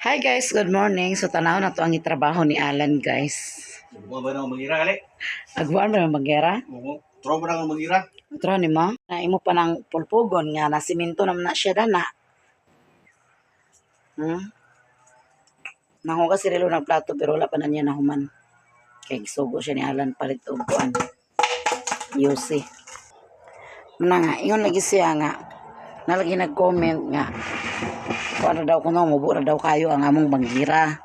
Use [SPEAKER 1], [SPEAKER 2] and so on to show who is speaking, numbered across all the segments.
[SPEAKER 1] Hi guys, good morning. So tanaw na to ang itrabaho ni Alan, guys.
[SPEAKER 2] Buwan ba na mangira gali?
[SPEAKER 1] Agwaan ba ng bagyera?
[SPEAKER 2] Oo. Tro ba na mangira?
[SPEAKER 1] Otro ni mo? Na imo pa ng pulpugon nga na simento naman na siya dana. Nanghugas si Relo ng plato pero wala pa na niya nahuman. Kay gisugo siya ni Alan palit og kuan. Yusi. Muna nga, ingon lagi siya nga. Nalagi nag-comment nga. Kuan na daw kuno, mubo na daw kayo ang among banggira.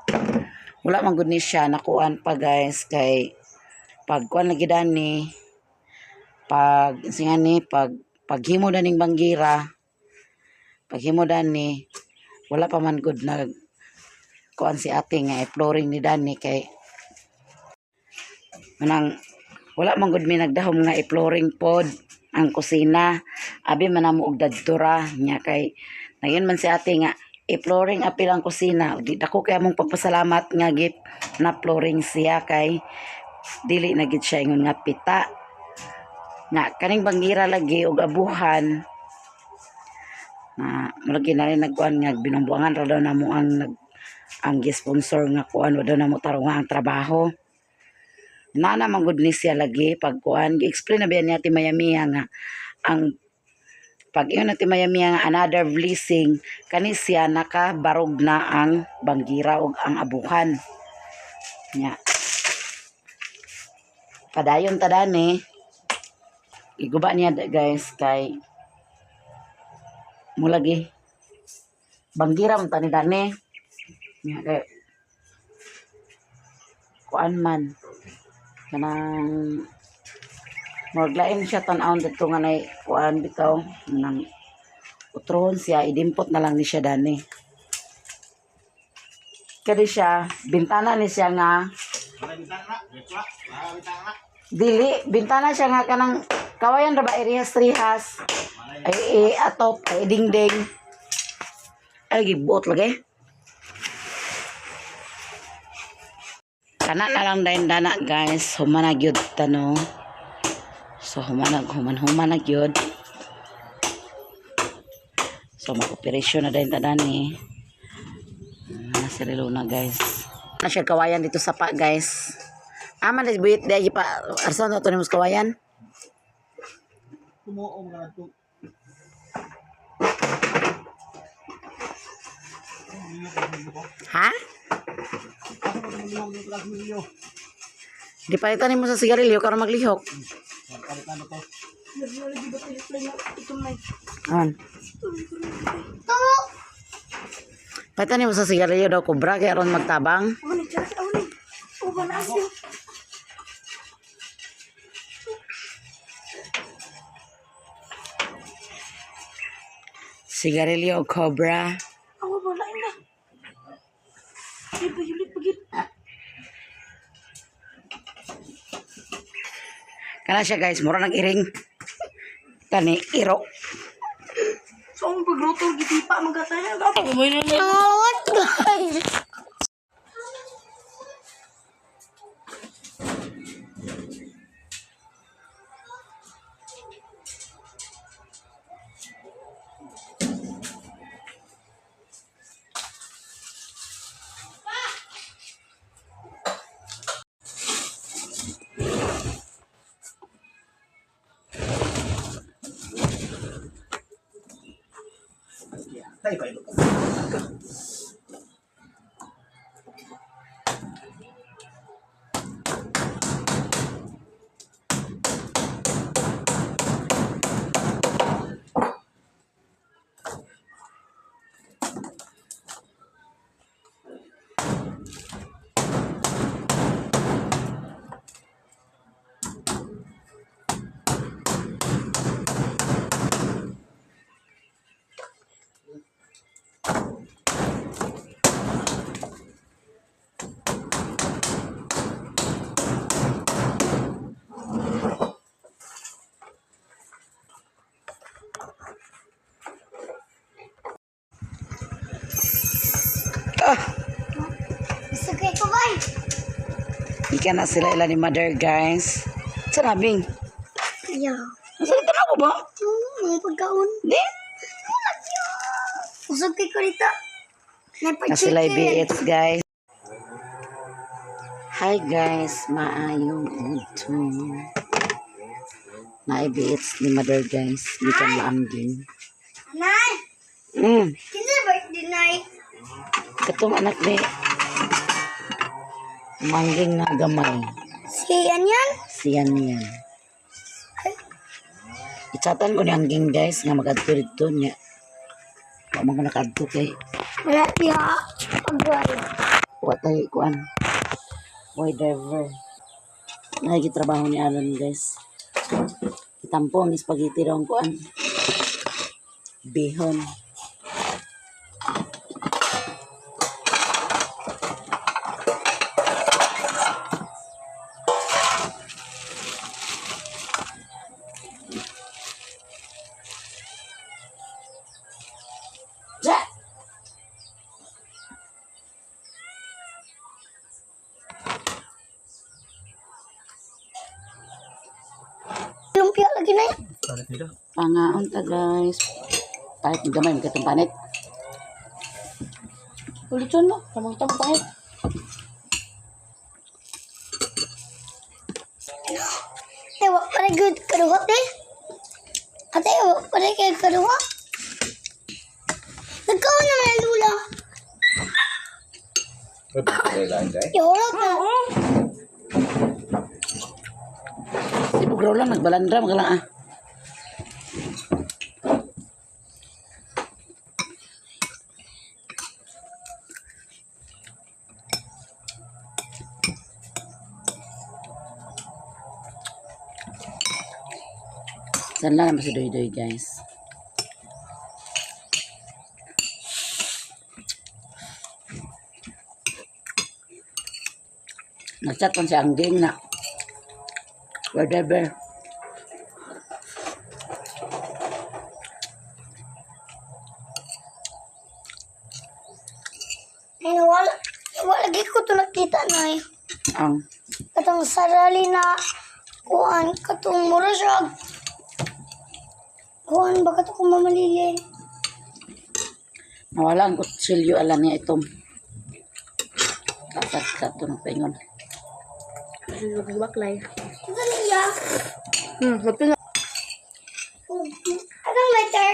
[SPEAKER 1] Wala man gud ni siya nakuan pa, guys, kay pag kuan lagi dani, pag singani, pag paghimo daning banggira, paghimo dani, wala pa man gud nag kuan si ate nga i-flooring ni Dani kay manang wala man gud mi nagdahom nga i-flooring pod ang kusina. Abi man namo og dadtura nya kay nayon man si ate nga i-flooring apil ang kusina. Di dako kay among pagpasalamat nga gip na flooring siya kay dili na gid siya ingon nga pita na kaning banggira lagi og abuhan na mulagi na rin nagkuan nga binumbuangan ra daw namo ang nag ang gi-sponsor nga kuan wa daw namo tarong ang trabaho na man gud ni siya lagi pag kuan. Gi-explain na biya niya ti Mayamiya nga ang pag ingon na ti Mayamiya nga another blessing kani siya, nakabarog na ang banggira ug ang abuhan nya. Padayon ta dani, iguba niya guys, kay mulagi banggira man tani dani nya kay kuan man kanang murag lain siya tan-awon didto nga nay kuan bitaw nang utrohon siya, idimpot na lang ni siya dani. Kadi siya bintana ni siya nga
[SPEAKER 2] Wala bintang na. Wala bintang na.
[SPEAKER 1] Dili bintana siya nga kanang kawayan ra ba, irihas-rihas ay atop ay dingding ay gibuot lagi. Kana na lang dayon dana, guys, humana gyud ta, no? So humanag human humana gyud. So mag-operasyon na dayon ta dani na si Relona, guys. Na siya kawayan dito sa pa, guys. Ama na buhit di pa arsan na to ni kawayan.
[SPEAKER 2] Tumuo mga to.
[SPEAKER 1] Ha? Di palitan nimo sa sigarilyo karon maglihok. An. Palitan nimo sa sigarilyo daw kobra kay aron magtabang. Sigarilyo o cobra.
[SPEAKER 3] Awa ba, lain na. Ay, bayulit pagit.
[SPEAKER 1] Kana siya, guys, mura nang iring. Kani iro.
[SPEAKER 3] So, ang pagruto, gitipa, magkataya. Ako, may na.
[SPEAKER 4] What, guys?
[SPEAKER 2] Tay pa ilo.
[SPEAKER 1] Ah,
[SPEAKER 4] Sugay ko ba?
[SPEAKER 1] ika na sila ila ni mother, guys. Sa nabing.
[SPEAKER 4] Yeah.
[SPEAKER 1] Salita na ko ba?
[SPEAKER 4] Mga pagkaon.
[SPEAKER 1] Di.
[SPEAKER 4] Usog kay ko dito.
[SPEAKER 1] Na sila BH, guys. Hi guys, maayong udto. Na BH ni mother, guys, gikan maamgin.
[SPEAKER 4] Nay! Kinsa birthday, Nay?
[SPEAKER 1] Katong anak ni Mangging na gamay.
[SPEAKER 4] Si yan yan?
[SPEAKER 1] Siyan niyan. Ichatan ko ni Angging, guys, nga magadto dito niya. Wa man ko nakadto kay
[SPEAKER 4] Wala siya. Pag-drive.
[SPEAKER 1] wa tay kuan. Boy driver. Nagitrabaho ni Alan, guys. Itampo ang spaghetti daw ang kuan. Bihon. Ja!
[SPEAKER 4] Lumpia lagi, Nay.
[SPEAKER 1] Pangaon ta, guys. Kahit gamay mo katong panit.
[SPEAKER 3] Ulit yun, no? Tamang pahit.
[SPEAKER 4] Ay, wa pa rin good karuha, te. Ate, wa pa rin kay karuha. Nagkaon naman ang lula. Ihulog na.
[SPEAKER 1] Si Bugraw lang nagbalandra magalang ah. Saan lang naman si Doy Doy, guys. Nagchat man si Angging na. Whatever.
[SPEAKER 4] Ay, nawala. Wala lagi ko ito nakita, Nay.
[SPEAKER 1] Ang
[SPEAKER 4] Katong sarali na kuan, katong mura siya. Kuan, baka ito kung mamalili.
[SPEAKER 1] Nawala ang kutsilyo ala niya itong kasat ka ito ng paingon.
[SPEAKER 3] Nagbaklay.
[SPEAKER 4] Ito niya.
[SPEAKER 3] Sabi na.
[SPEAKER 4] Anong letter?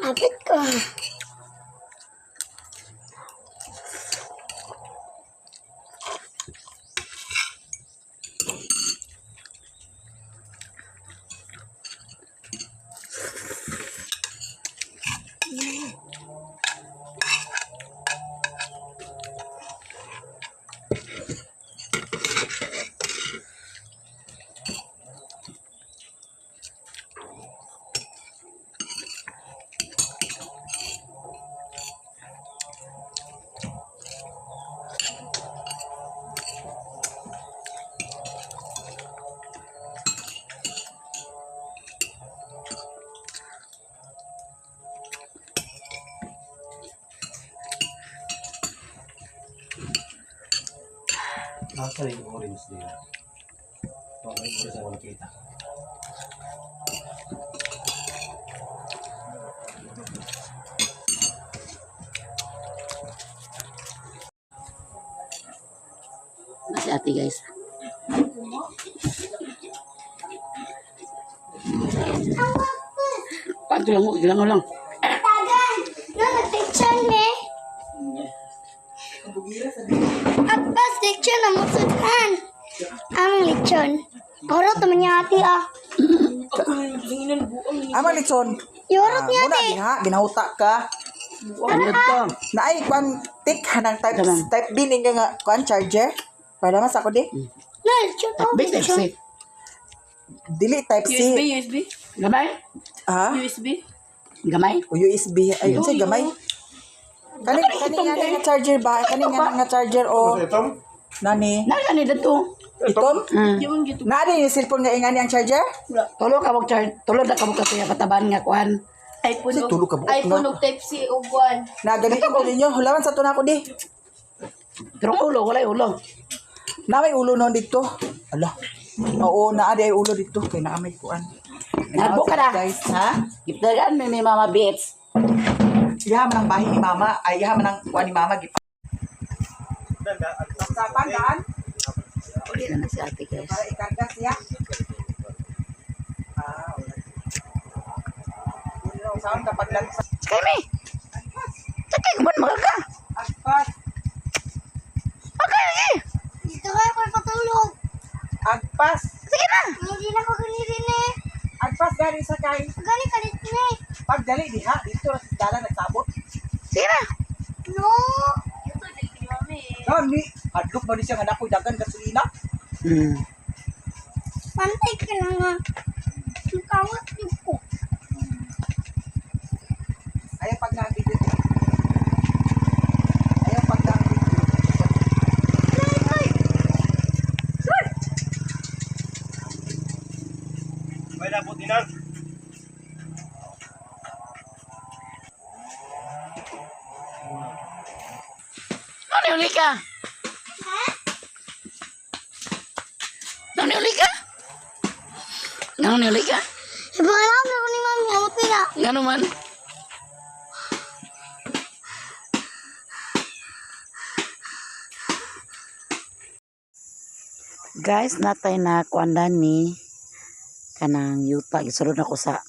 [SPEAKER 4] Apit ko.
[SPEAKER 2] Nasa yung orange niya. Okay, orange ako nakita.
[SPEAKER 1] Na si ate, guys. Paano lang mo? Ilang lang.
[SPEAKER 4] Tagan! No, nag-picture me. Abbas, lechon ang musudan. Ang lechon. Orot naman niya ate ah.
[SPEAKER 5] Ama litson.
[SPEAKER 4] Yorot niya
[SPEAKER 5] Muna
[SPEAKER 4] ate.
[SPEAKER 5] diha ginahuta ka.
[SPEAKER 1] Ano to?
[SPEAKER 5] Naay kwan tik hanang type
[SPEAKER 1] Tamam.
[SPEAKER 5] type B ning nga kwan charger. Para mas ako di.
[SPEAKER 4] No, lechon. Oh,
[SPEAKER 1] Big
[SPEAKER 4] lechon.
[SPEAKER 1] FC.
[SPEAKER 5] Dili type C.
[SPEAKER 3] USB, USB.
[SPEAKER 1] Gamay?
[SPEAKER 5] Ha?
[SPEAKER 3] USB.
[SPEAKER 1] Gamay?
[SPEAKER 5] O USB ay unsay gamay? Kani kani nga nga charger ba? Kani nga nga charger o nani?
[SPEAKER 1] Nalga ni dito.
[SPEAKER 5] Itom?
[SPEAKER 3] Yung gito.
[SPEAKER 5] Naa din yung cellphone nga ingani ang charger?
[SPEAKER 1] Tulo ka mo charge. Tulo na ka mo katuya pataban nga kuan.
[SPEAKER 3] iPhone
[SPEAKER 5] Kasi tulo ka buok na.
[SPEAKER 3] iPhone og type C og one.
[SPEAKER 5] Na ganito ko ninyo, hulaman sa to na ako di.
[SPEAKER 1] Pero ulo, walay ulo.
[SPEAKER 5] Na may ulo noon dito. Ala. Oo, naa di ay ulo dito kay naa may kuan.
[SPEAKER 1] Nagbo ka na.
[SPEAKER 5] Guys, ha?
[SPEAKER 1] Gipdagan mi ni Mama Beats.
[SPEAKER 5] Iha man ang bahin ni mama, ay iha man ang kuan ni mama gipa. Sapan daan
[SPEAKER 1] Uli na na si ate, guys.
[SPEAKER 5] para ikarga siya. Ah, wala. Ulo saan kapag lang sa
[SPEAKER 1] Sakay mi. Sakay kuman magaka.
[SPEAKER 5] agpas,
[SPEAKER 1] Okay, lagi.
[SPEAKER 4] Dito kayo patulog.
[SPEAKER 5] agpas,
[SPEAKER 1] Sige na.
[SPEAKER 4] Hindi na ko ganirin eh.
[SPEAKER 5] agpas gani sa kay.
[SPEAKER 4] Gani ka dito na eh.
[SPEAKER 5] Pagdali diha dito ra sa dalan nagsabot.
[SPEAKER 1] Sige na.
[SPEAKER 4] No.
[SPEAKER 5] Gani, adlok man ni siya nga nakoy dagan gasolina.
[SPEAKER 4] Pantay ka lang ah. Kawat yung ko.
[SPEAKER 5] Ayaw pag nang-video. Ayaw pag nang-video.
[SPEAKER 2] May labot dinan.
[SPEAKER 1] Ano uli ka? Ano uli ka? Ano uli ka?
[SPEAKER 4] Ipakalam na ko ni mami. Amot nila.
[SPEAKER 1] Ngano man? Guys, natay na kuandan ni kanang yuta gisulod na ko sa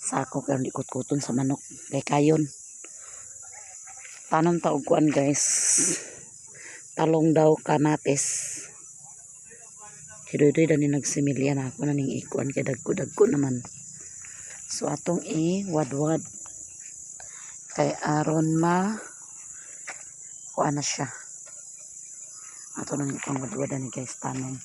[SPEAKER 1] sako kay di kutkuton sa manok kay kayon. Tanom ta og kuan, guys. Talong daw kamatis. Hidoy-doy dani nagsimilya na ako na ning ikuan kay dagko-dagko naman. So atong i-wadwad kay aron ma kuan na siya. Ato nang itong wadwadan ni, guys, tanom.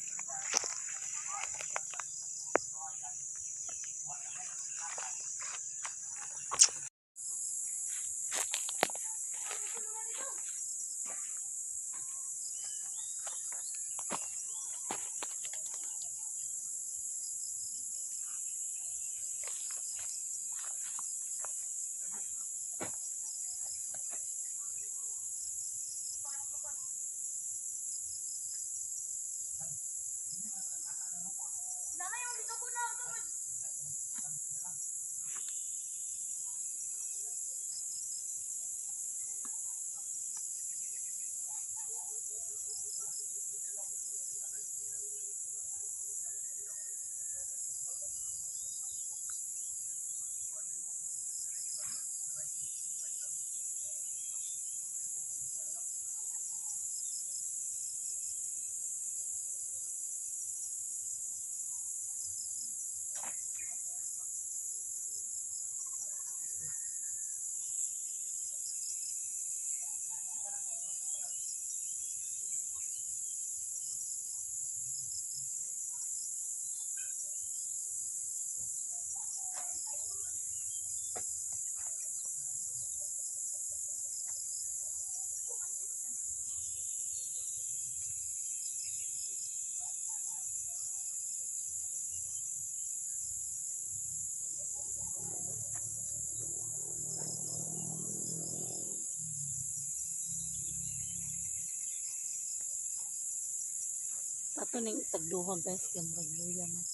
[SPEAKER 1] Ato ning tagduha, guys, kay murag luya man.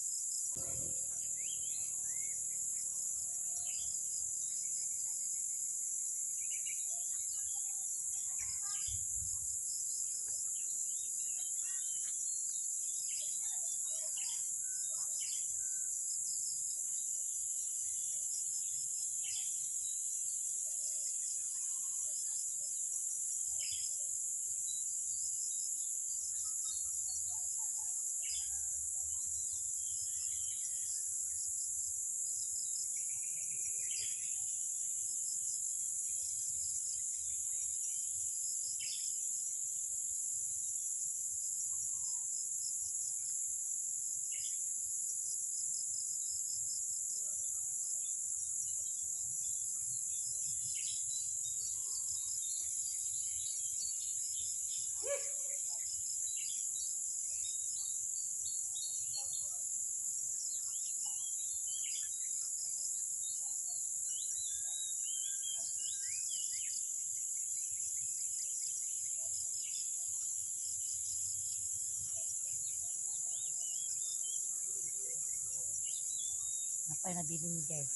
[SPEAKER 1] pa yung nabilin, guys.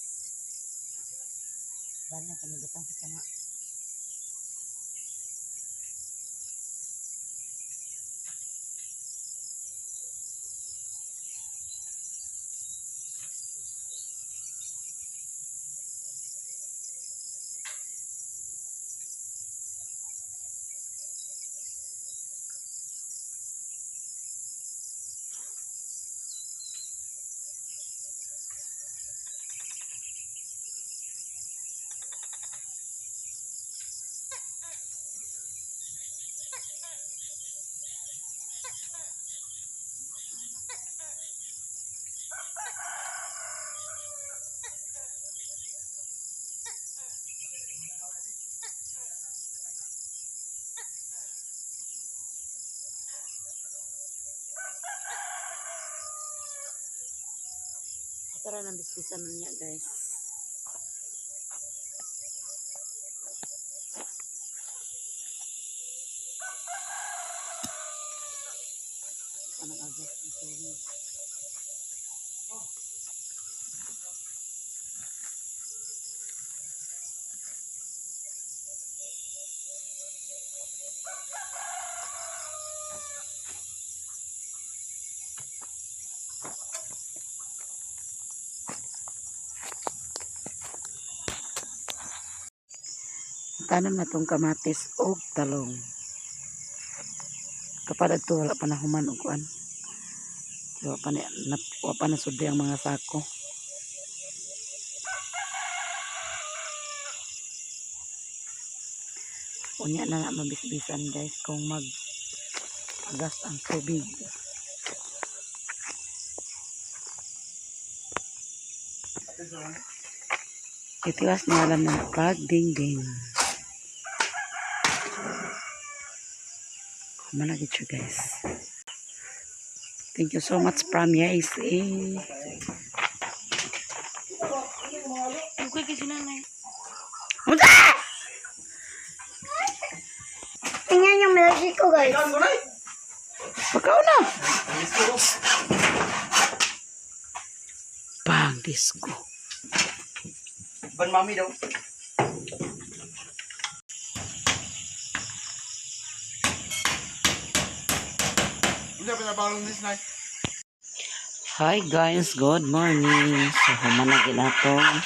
[SPEAKER 1] Bali na kanibutang sa tanga. Tara nang bisbisan na niya, guys. Anong agas na tubig. Tanom na tong kamatis og talong. Kapag adto wala pa na human og kuan. Wa pa na sudli ang mga sako. Unya na na mabisbisan, guys, kung mag agas ang tubig. Itiwas na alam na pagdingding. Malagit siya, guys. Thank you so much from USA.
[SPEAKER 3] Okay kasi nanay.
[SPEAKER 1] Unsa?
[SPEAKER 4] Tingnan yung milkshake ko, guys.
[SPEAKER 1] Pagkaon na. Pang disco.
[SPEAKER 2] Ban mami daw.
[SPEAKER 1] Hi guys, good morning. So human na ginatong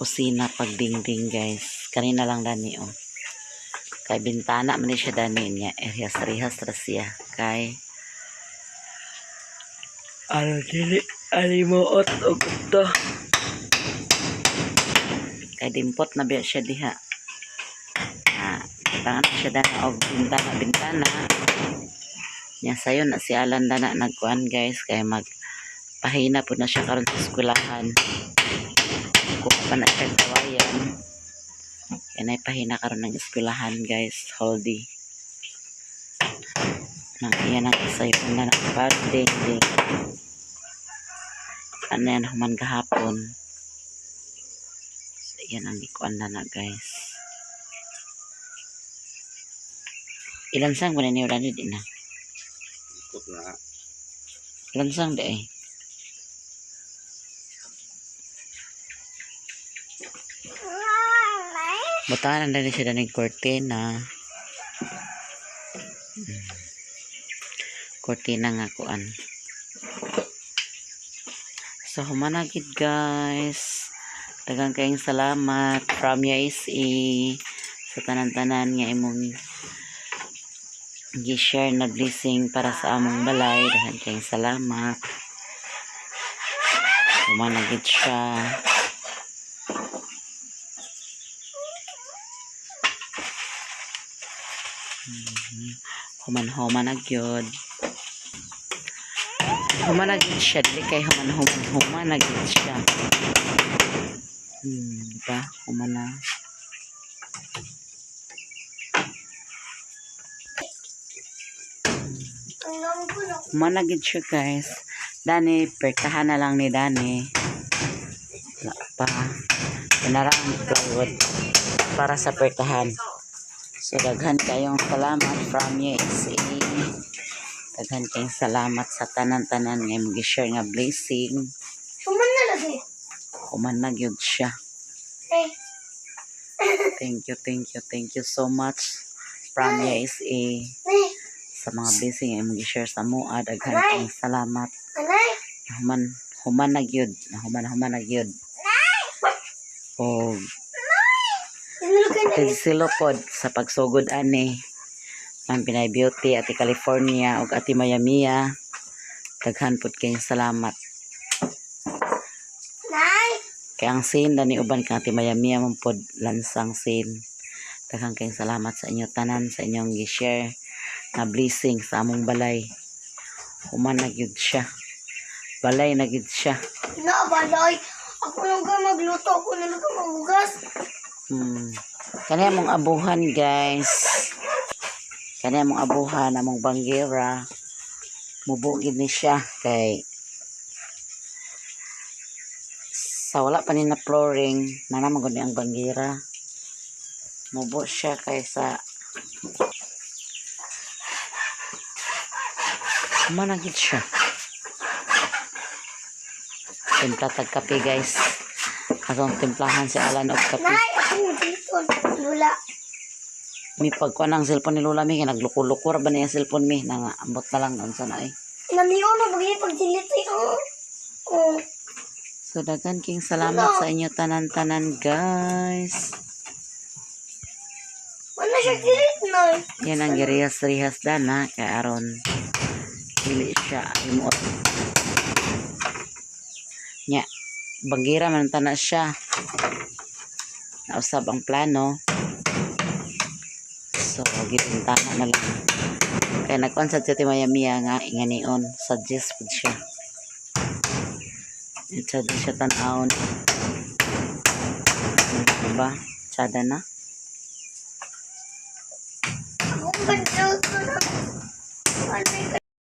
[SPEAKER 1] kusina pagdingding, guys. Kanina lang dani oh. Kay bintana man ni siya dani niya. Rehas ra siya. Kay ano dili alimuot og to. Kay dimpot na biya siya diha. Ah, tangan na siya dana og bintana bintana. Nya sayo na si Alan na nagkuan, guys, kay mag pahina po na siya karon sa eskwelahan. Kuha pa na siya kawayan. Yan ay pahina karon ng eskwelahan, guys. Holdy. Nang iyan ang sayo na pagding ding. Ano yan human gahapon. So, iyan ang ikuan na, guys. Ilansang ba na niyo din na?
[SPEAKER 2] Ikot na.
[SPEAKER 1] Lansang di eh. Butahan na rin siya ng kortina. Kortina nga kuan. So humanagid, guys. Daghang kayong salamat from USA sa tanan-tanan nga imong gi-share na blessing para sa among balay. Daghan kayong salamat. Humanagid siya. Human-human na gyud. Human na gyud siya dili kay human-human, human na gyud siya. Di ba? Human na.
[SPEAKER 4] Ang longgo na.
[SPEAKER 1] Human na gyud siya, guys. Dani, pertahan na lang ni Dani. Wala pa. Pinarang plywood para sa pertahan. So, daghan kayong salamat from USA. Daghan kayong salamat sa tanan-tanan nga imong gi-share nga blessing.
[SPEAKER 4] Human na lagi.
[SPEAKER 1] Human na gyud siya.
[SPEAKER 4] Eh,
[SPEAKER 1] Thank you, thank you, thank you so much from USA
[SPEAKER 4] eh,
[SPEAKER 1] sa mga blessing nga imong gi-share sa amoa. Daghan kayong salamat.
[SPEAKER 4] anay.
[SPEAKER 1] Human human na gyud, human human na gyud. Og
[SPEAKER 4] Sinulugan na.
[SPEAKER 1] Silo pod sa pagsugod ani. Ang Pinay Beauty, Ate California ug Ate Mayamia. Daghan pod kayong salamat.
[SPEAKER 4] Nay.
[SPEAKER 1] Kay ang sin dani uban kang Ate Mayamia man pod lansang sin. Daghan kayong salamat sa inyo tanan, sa inyong gi-share na blessing sa among balay. Human na gyud siya. Balay na gyud siya.
[SPEAKER 4] Na, balay. Ako lang ka magluto. Ako na lang ka maghugas.
[SPEAKER 1] Kani among abuhan, guys. Kani among abuhan, among banggera. Mubugid ni siya kay sa wala pa ni na flooring, nanaman gud ni ang banggera. Mubo siya kay sa managit siya. Timpla tag kape, guys. Atong timplahan si Alan og kape.
[SPEAKER 4] Nay, ako mo dito. Lula.
[SPEAKER 1] Mi pagkuan ang cellphone ni Lola mi kay nagluko-luko ra ba niya ang cellphone mi nang ambot na lang unsa na ay.
[SPEAKER 4] Namiyo na bagay pagsilit ay. Oh. Oh.
[SPEAKER 1] So daghan king salamat sa inyo tanan-tanan, guys.
[SPEAKER 4] Wala siya silit, nay.
[SPEAKER 1] Yan ang girihas-rihas dana kay aron dili siya himuot. Nya banggira man tana siya. Nausab ang plano. So gibintana na lang. Kay nagkuan sa Titi Mayamia nga inganion suggest pud siya. Suggest siya tan-awon. Diba? Tsada na.
[SPEAKER 4] Ako magluto na. Ano